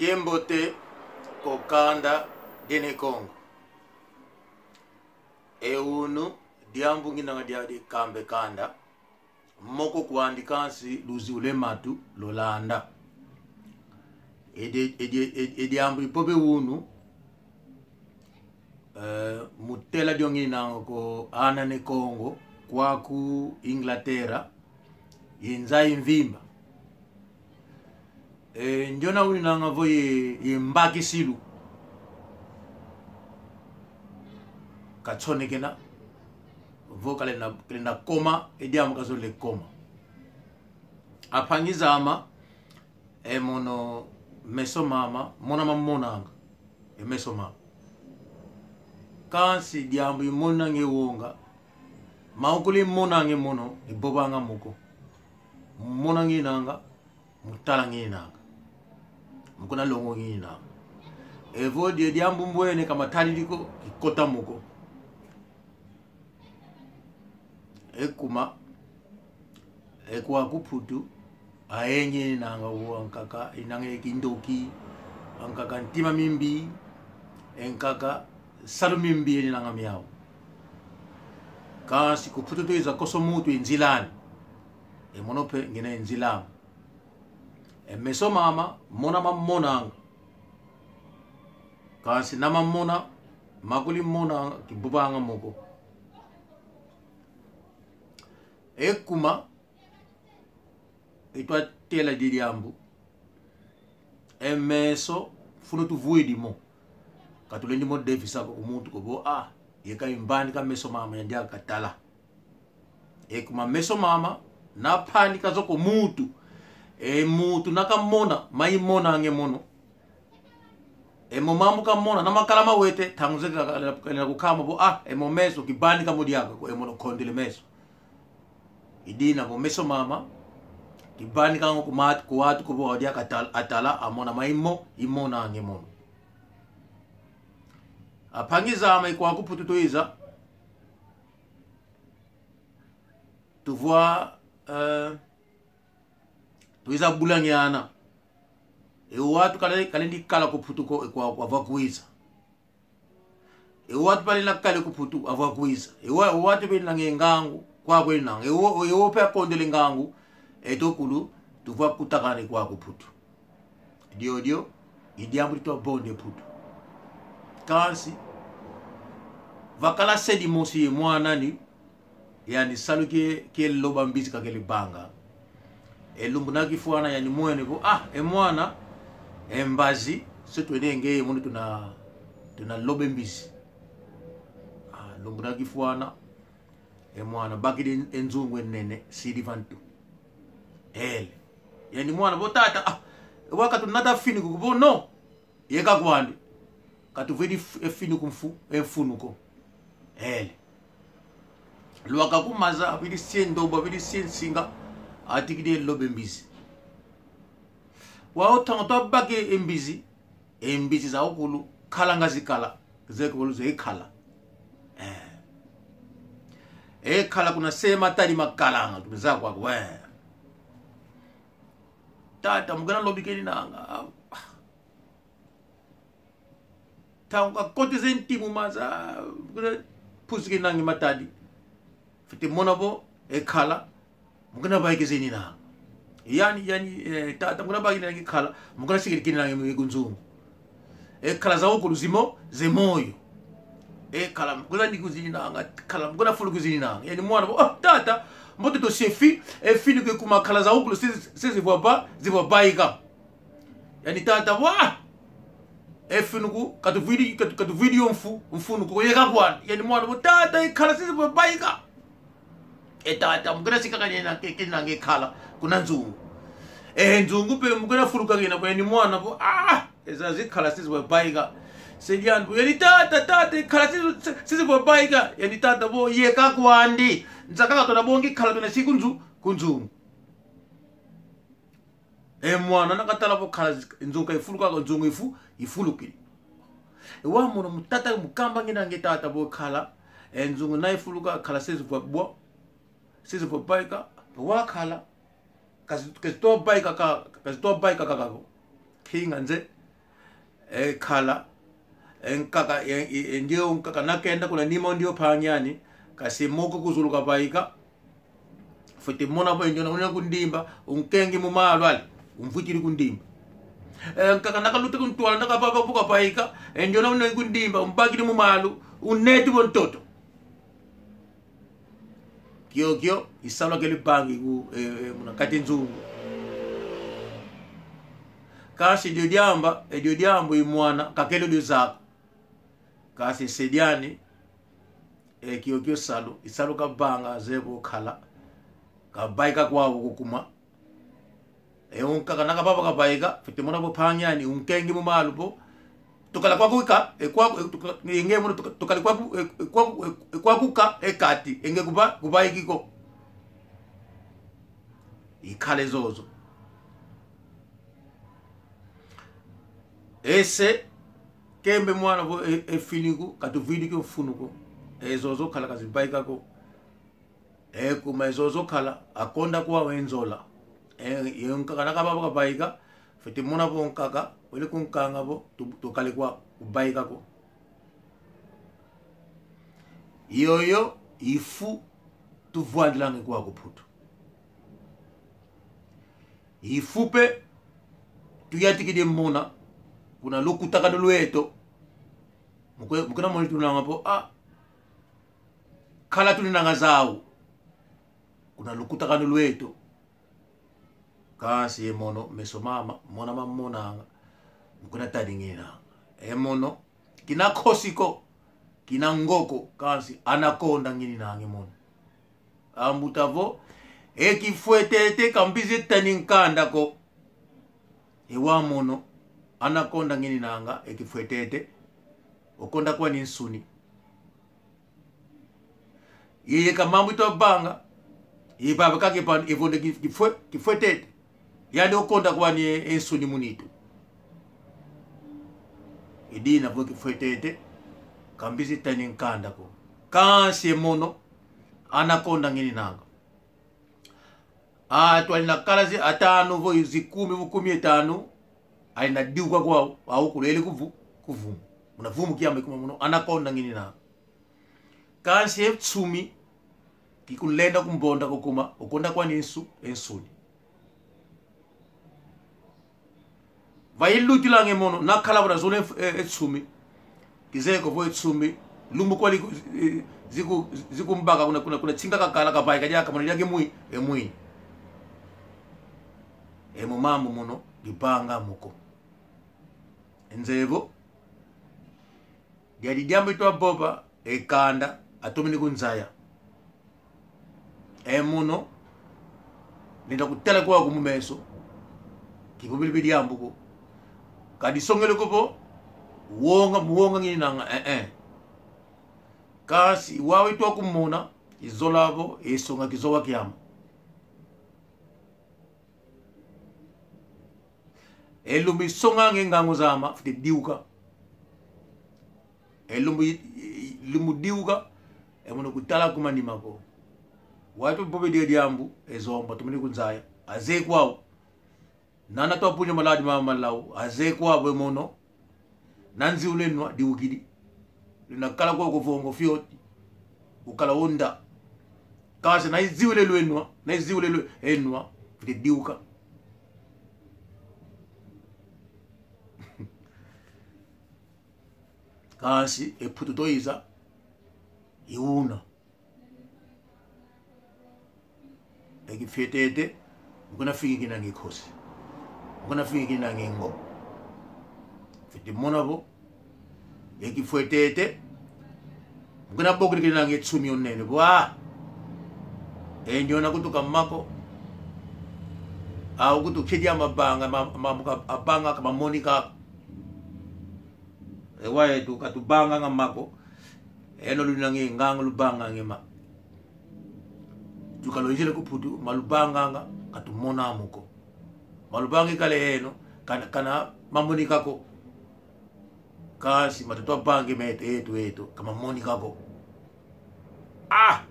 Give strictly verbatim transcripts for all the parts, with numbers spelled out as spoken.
Kiambote ko kanda dia Ne Kongo. E unu, diambu nginanga dia dikambe kanda. Moko kwandi kansi luziula e matu lwalanda. E di-, e di-, e, e diambu ipope unu, eh, mu tela dio nginanga ko ana Ne Kongo, kwaku Inglaterra, ye nza mvimba. E, ndiona uninanga vo ye, ye mbakisilu katsonekena, vo kalenda, kalenda koma, e diambu kazolele koma. A mpangi zame, e mono meso mame, mona mamonanga. E meso mame. Kansi diambu imonanga e wonga, maukulu imonanga e mono, ivovanga mo ko. Mona nginanga, mu tala nginanga. Mu kuna longo nginanga. Evo dia diambu mbwene ka matadidi ko, kikota mo ko. E kuma, e kwaku Putu, aye nginanga wo ankaka, inanga e kindoki, ankaka ntima mimbi, e nkaka salu mimbi eninanga miau. Kansi ku Putu twiza koso muntu e nzil'ani. E mono mpe ngina e nzil'ame. E meso mame, mona mamonanga. Kansi na mamona, maukulu imonanga, kivovanga mo ko. E kuma, itwa tela di diambu. E meso, funu tuvwidi mo. Ka tulendi mo devisa ko ku muntu ko vo, ah, yeka imvanika meso mame yandi aka katala. E kuma meso mame, na mpanika zo ku muntu. E muntu na kamona, maimonanga e mono. E mo mambu kamona, na makala mawete, ntangu zeka ka-, ka-, ka-, kukamba vo, ah, e mo meso, kivanika mo diaka ko, e mono kondele meso. Idina vo meso mame, kivanikanga ku mat-, ku watu ko vo wau diaka atal-, atala, amona maimo, imonanga e mono. A mpangi zame kwaku Putu twiza, tuvwa, eh, twiza bulangana. E watu kale-, kalendi kala ku Putu ko, e kwaku avwa kwiza. E watu balenda kala ku Putu avwa kwiza. E wa-, e watu benanga e ngangu, kwaku enanga. E wo, e wo mpe akondele ngangu, eto kulu, tuvwa kutakana e kwaku Putu. Diodio, i diambu ditwa vonda e Putu. Kansi, vakala se dimosi ye mwan'ani, yani salu kie, kie loba mbizi kakele vanga. E lumbu na kifwana yani mwene vo, ah, e mwana, e mbazi, se twene ngeye mono tuna, tuna loba e mbizi. Ah, lumbu na kifwana, e mwana bakidi e nzungu enene, sidi va ntu. Ele. Yani mwana vo tata, ah, e wau katunata fini kuku vo no. Yeka kwandi. Katuvwidi f-, e fini ku mfu-, e mfunu ko. Ele. Lwaka ku maza, avwidi sie ndobo, avwidi sie nsinga, atikidi e loba e mbizi. Wau ntangu twabaka e mbizi, e mbizi zaukulu, kalanga zikala, zekulu zekala. Eh. E kala kuna se matadi makalanga, tumiza kwaku, we. Tata, mu kena lobi keninanga. Ntangu kakotese nti mu maza, kuna pusi keninanga matadi. Fwete mona vo, e kala, mu kena vaika zeninanga. Yani, yani, eh, tata, mu kena vaika keninanga e kala, mu kena sikila keninanga mu kunzungu. E kala zaukulu zimo, ze moyo. E kala, mu kena niku zeninanga, kala, mu kena fuluku zeninanga. Yani mwana vo, oh, tata, mbote to sefi, e fini ke kuma kala zaukulu, se, se zivwa va, zivwa vaika. Yani tata vo, ah! E fini ku, katuvwidi, katu-, katuvwidi yo mfu-, mfunu ko yeka kwandi. Yani mwana vo, tata, e kala se zivwa vaika. E tata, mu kena sika kena ke-, keninanga e kala, kuna nzungu. E nzungu mpe mu kena fuluka kena ko, yani mwana vo, ah! E zazi kala se zivwa vaika. Se diandu, yani tata, tata, e kala se, se, se zivwa vaika. Yani tata vo, yeka kwandi. Nzaka katona bongi kala tona si kunzu-, kunzungu. E mwana na katala vo kala zi-, nzungu ka ifuluka ko, nzungu ifu-, ifulukidi. E wau mono mu tata mu kamba ngina nge tata vo kala, e nzungu na ifuluka kala se zivwa bwa, se zivwa vaika, wa kala, ka zi-, ka zitwa vaika ka, ka zitwa vaika kaka vo. Hinga nze, e kala, e nkaka, e, e, e ndio nkaka nakenda kuna nima ndio mpangi ani, kansi moko ku zulu kavaika. Fwete mona vo e ndiona una kundimba, unkengi mu malu ali, umvwitidi kundimba. E nkaka nakaluta kuntwala, nakavava vo kavaika, e ndiona una kundimba, umbakidi mu malu, uneti vo ntoto. Kiokio, i salu akele bangi ku, e, e, muna kati nzungu. Kansi dio diamba, e dio diambu i mwana, kakele dio zaka. Kansi se diani, e kiokio salu, i salu kavanga, zeye vo kala, kavaika kwau kukuma. E unkaka nakavava kavaika, fwete mona vo mpangi ani, unkengi mu malu vo. Tukala kwaku ika, e kwaku, e tuka-, e nge mono tuka-, tukali kwaku, e, e kwaku, e, e kwaku ka, e kati, e nge kuva-, kuvaiki ko. Ikale zozo. Ese, kembe mwana vo, e, e finiku, katuvwidi kio mfunu ko. E zozo kala kazivaika ko. E kuma e zozo kala, akonda kwau e nzola. E, e nkaka nakavava kavaika, fwete mona vo nkaka, wele kunkanga vo, tu-, tukali kwa kuvaika ko. Yoyo, i fu, tuvwandilange kwau ku Mputu. I fu mpe, tuyantikidi mona, kuna lukutakanu lweto. Mukwe-, mukuna moni tunanga vo, ah, kala tuninanga zau. Kuna lukutakanu lweto. Kansi e mono, meso mama, mona mamonanga. Mukuna tadi ngininanga. E mono, kina nkosi ko, kina ngo ko, kansi anakonda ngininanga e mono. Ambuta vo, e kifwetete ka mbizi tani nkanda ko. E wa mono, anakonda ngininanga, e kifwetete. Okonda kwani nsuni. Yeye ka mambu itwa vanga. Ipapa kaki pan, ivonde ki-, kifwe-, kifwetete. Yandi okonda kwani e, e nsuni mu nitu. Idina vo kifwetete, ka mbizi tani nkanda ko. Kansi e mono, anakonda ngininanga. Atu ali na kala zi atanu vo zikumi vo kumi e tanu, ali na diuka kwau, au kulele ku vu-, ku vumu. Muna vumu kiambe kuma mono, anakonda ngininanga. Kansi e nsumi, kikunlenda kumbonda ko kuma, okonda kwani nsu-, e nsuni. Vailutilanga e mono, nakala vana zona e, e, e nsumi. Kizeye ko vo e nsumi. Lumbu kwali ku-, e, ziku-, zikumbaka kuna, kuna, kuna tsinga kakala kavaika diaka mono diaka e mwi-, e mwini. E mo mambu mono, kivanga mo ko. Nzeye vo. Diadi diambu itwa vova, e kanda, atomene kunzaya. E mono, nenda kutala kwau ku mu meso, kivovele vo diambu ko. Ka disongele ko vo, wonga, mu wonga ngininanga, eh, eh. Kansi, wau itwa kumona, izola vo, isonga kizowa kiama. E lumbu isonganga e ngangu zama, fwete diuka. E lumbu i-, i-, lumbu diuka, e mono kutala ku manima ko. Wau itwa vova dio diambu, e Zombo, atomene kunzaya. Azeye kwau. Nana twa punya maladi mama malau, azeye kwau e mono. Na nziwula e nwa, diukidi. Luna kala kwau ku vongo fioti. Ukala onda. Kansi na iziwula e nwa, na iziwula e nwa, fwete diuka. Kansi, e Mputu twayiza, i una. E kifwetete, mu kuna fingi kinanga e nkosi. Mu kuna fingi kinanga e ngo. Fwete mona vo. E kifwetete, mu kuna bokele kinanga e nsumi onene. Bwa! E ndiona kutuka mako. Au kutukedi amavanga, ma-, ma-, ma-, avanga ka mamonika. E wau etu katuvanganga mako. Eno lunanga e ngangu luvanganga e ma. Tukalwizila ku Mputu, maluvanganga, katumona mo ko. Maluvanga ikala eno, kana, kana mamonika ko. Kansi matutwa vanga e meto, eto, eto, ka mamonika ko. Ah!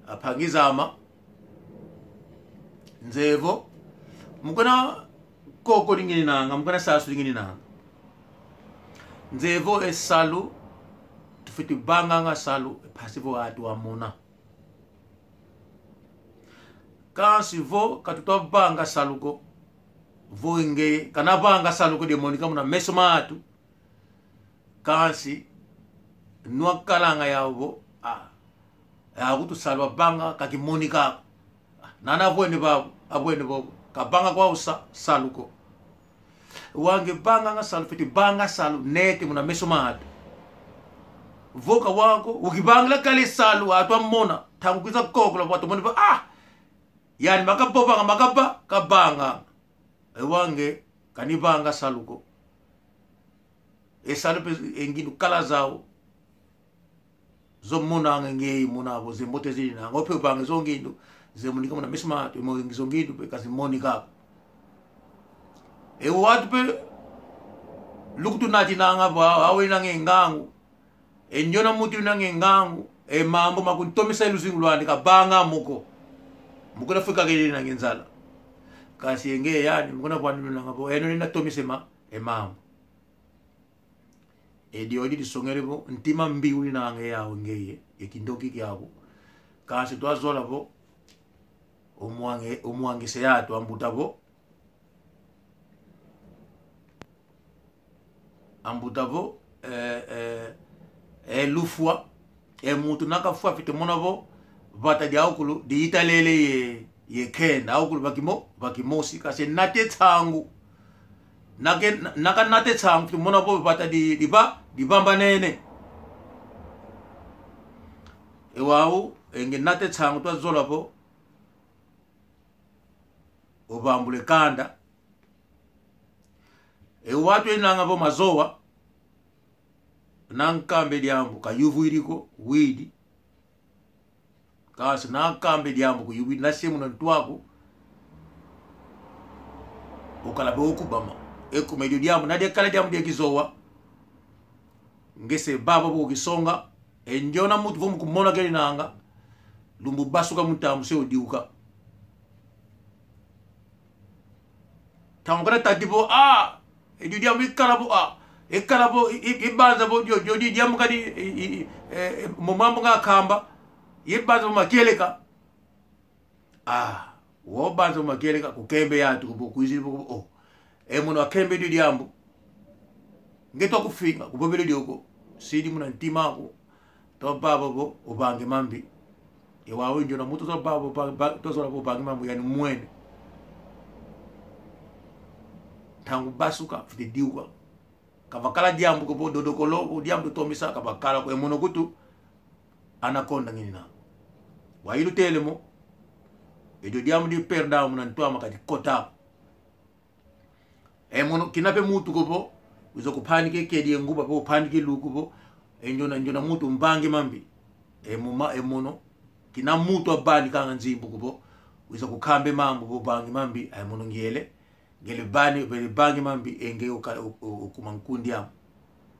Ampangi zama, nzeye vo, mu kuna koko di ngininanga, mu kana sasu di ngininanga. Nze vo e salu, tufwete vanganga salu, e mpasi vo atu amona. Kansi vo katutwa vanga salu ko, vo nge kana vanga salu ko de monika muna meso ma atu. Kansi nwa kalanga yau vo, ah, yau kutu salu avanga ka kimonika ko. Ah, nana avwene vavo, avwene vovo, kavanga kwau sa, salu ko. Wa nge vanganga salu, fwete vanga salu nete muna meso ma atu. Vo ka wau ko, ukivangila kala e salu, atu amona, ntangu kwiza kokula vo atu amona vo, ah, yani makavovanga, makava, kavanga. E wa nge, kani vanga salu ko. E salu pe e ngindu kala zau. Zo monanga ngeye muna vo ze mbote zininanga. O pe vanga zo ngindu, ze monika muna meso ma atu, mo ngi zo ngindu pe ka zimonika ko. E wantu pe lukutunatinanga vo, awe nanga e ngangu. E ndiona muntu una nge ngangu, e mambu ma kuntomesa e luzingu lwandi kavanga mo ko. Mu kuna fika kele na nge nzala. Kansi e nge yani, mu kuna vwani lunanga vo, eno nina tomise ma, e mambu. E diodi disongele vo, ntima mbi uninanga yau ngeye, e kindoki kiau. Kansi twazola vo, omwange, omwangese yatu ambuta vo, ambuta vo, eh, eh, eh, lufwa, eh, muntu na kafwa fwete mona vo, vata diaukulu, ditalele ye, ye kenda, aukulu va kimo-, va kimosi, kansi nate nsangu. Nake, na, na kanate nsangu, fwete mona vo, vata di, diva, divambanene. E wau, e nge nate nsangu twazola vo, ovambule kanda. E wantu enanga vo mazowa, na nkambe diambu, kayuvwidi ko, widi. Kansi na nkambe diambu kuyuvwidi, na se muna ntu aku, okala vo okubama. E kuma edio diambu, na diakala diambu dia kizowa. Nge se vava vo kisonga, e ndiona muntu vo mu kumona keninanga, lumbu basuka mu ntambu se odiuka. Ntangu kana tadi vo, ah, edio diambu ikala vo, ah, ikala vo, i, i, ibanza vo, dio, dio, dio diambu kadi, i, i, i, eh, eh, mo mambu nga kamba, ibanza vo makieleka. Ah, wo banza makieleka kukembe yatu kubo kwizidi vo, oh. E mono akembe dio diambu. Nge twa kufinga, kuvovele dio ko. Sidi muna ntima aku. Twa vava vo, uvange mambi. E wau ndiona muntu twa vava vo, va-, va-, twazola vo uvange mambi, yani mwene. Ntangu basuka, fwete diuka. Kavakala diambu ko vo dodokolo, vo diambu tomisa, kavakala ko e mono kutu. Anaconda ngina. Wa ilutele mo. Edio diambu di perda muna ntwama kadi kota. E mono, kina pe muntu ko vo, wiza kupanike kedi e nguba vo, panike luku vo, e ndiona, ndiona muntu mvange mambi. E muma, e mono, kina muntu avanikanga nzimbu ko vo, wiza kukambe mambu vo vange mambi, e mono ngiele, ngiele vani, vele vange mambi, e nge oka-, o-, o-, okuma nkundi amu.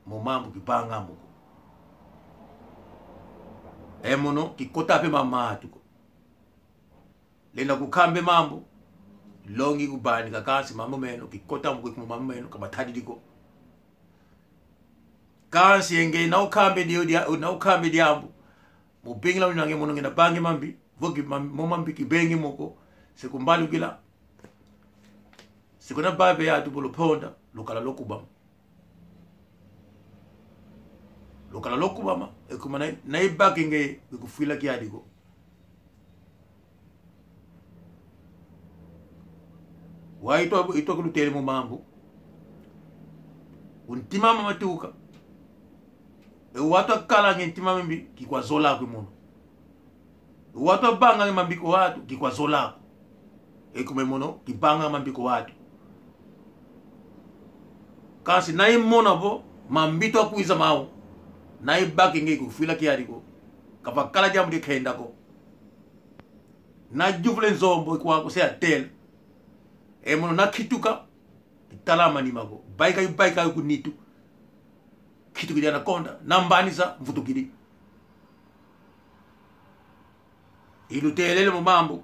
Mo mambu kivanga mo ko. E mono, kikota pe mama atu ko. Lenda kukambe mambu, longi kuvanika kansi mambu meno, kikota mu kwe kuma mambu meno, kamatadidi ko. Kansi e nge na ukambe dio dia, na ukambe diambu. Mu vingila unange mono nge na vange mambi, vo ki mam-, mo mambi kivengi mo ko, se kumbalukila. Se kuna vave yatu vo luponda, lukala lukubama. Lukala lukubama, e kuma na, na ibaki nge, nge kufwila kiadi ko. Wa itwa, itwa kulutele mu mambu. Untima mama tuka. E watu akala nge ntima mimbi, kikwa zola kwe mono. Watu avanga mambi kwa watu, kikwa zola ko. E kuma e mono, kivanga mambi kwa watu. Kansi na imona vo, mambi twa kwiza mau. Na ibaki nge kufwila kiadi ko. Kavakala diambu di kenda ko. Na juvule nzombo kwa kuse atel. E mono na kituka, itala manima ko. Baika, baika ku nitu. Kitukidi anaconda, na mbanisa, mvutukidi. Ilutelele mu mambu.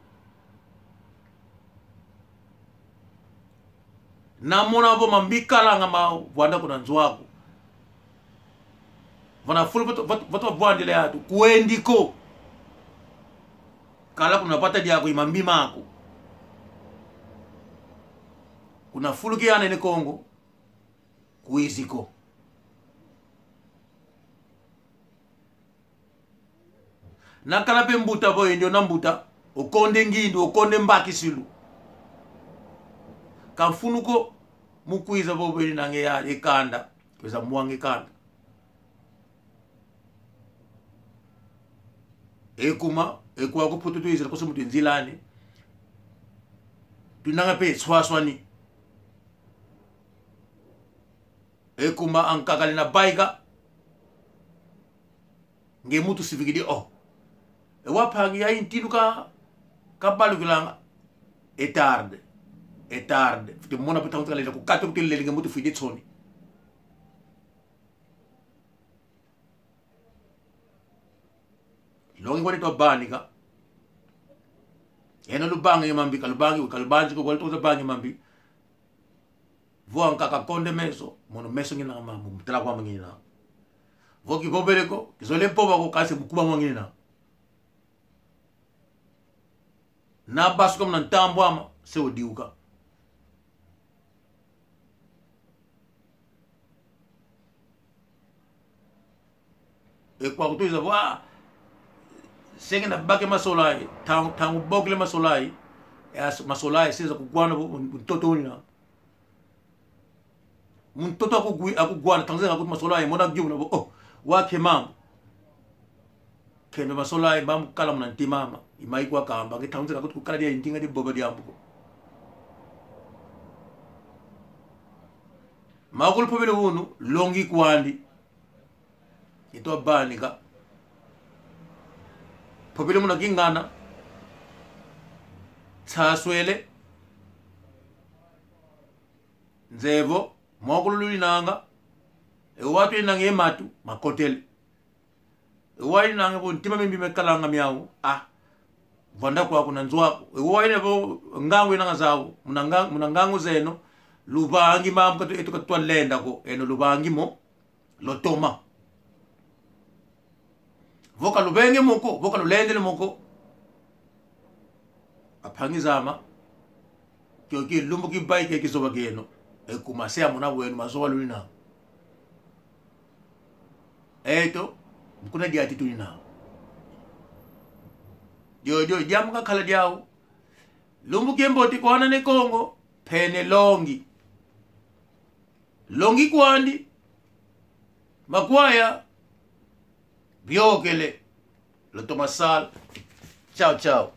Na mona vo mambi kalanga mau, vwanda kuna nzo aku. Vana fulu vo tu-, vo tu-, vo tuvwandila yatu, kwendi ko. Kala kuna vata diaku i mambi maku. Kuna fulu kia Ne Kongo, kwizi ko. Na kala mpe mbuta vo e ndiona mbuta, okonde ngindu, okonde mbakisilu. Ka mfunu ko mu kwiza vo beni nanga e kanda, kwiza mwanga e kanda. E kuma, e kwaku Mputu twizila koso mutu nzilani. Tunanga mpe swaswani. E kuma ankaka lenda vaika. Nge mutu sivikidi o. E wau mpangi ya i ntinu ka, kabalukilanga. É tarde. É tarde. Fwete mona puta unta kalenda kukata kutelele nge mutu fwidi tsoni. Longi kwani twa vanika. Eno luvangi mambi, ka luvangi, ka luvangi ko, wali tuza vangi mambi. Vo ankaka konde meso, mono meso ngina ma, mutala kwa ngina. Vo kivovele ko, kizole vova ko, kansi mukuba ngina. Na basuka muna ntambu ama, se odiuka. E kwaku twiza vo, se ngina bake masolai, ntangu, ntangu bokele masolai, e as-, masolai, se za kugwana vo, ntoto unina. Mu ntoto aku gwi-, aku gwana, ntangu zena aku masolai, mona giu muna vo, oh, wake mambu. Kembe masolai, mambu kala muna ntima ama. I mai kwa kamba, nge ntangu zena aku kala dia ndinga di vova diambu ko. Makulu mpovele unu, longi kwandi. Itwa vanika. Mpovele muna kingana. Nsaswele. Nzevo, mokulu lulinanga, e wau tuinanga e matu, makotele. E wau inanga vo ntima mimbi mekalanga miau, ah, vwanda kwaku na nzo aku. E wau ina vo ngangu inanga zau, muna nga-, muna ngangu zeno, luvangi mambu katu-, etu katwa lenda ko, eno luvangi mo, lotoma. Vo ka luvenge mo ko, vo ka lulendele mo ko. Ampangi zame, kio ki lumbu ki vaika e kizoba kieno. E kuma se amona wenu mazoba lulina. Eto, mukuna diati tulina. Dio, dio, diambu kakala diau. Lumbu kiambote kwa Ne Kongo, pene longi. Longi kwandi, makwaya, biokele, lutoma sala. Tchau, tchau.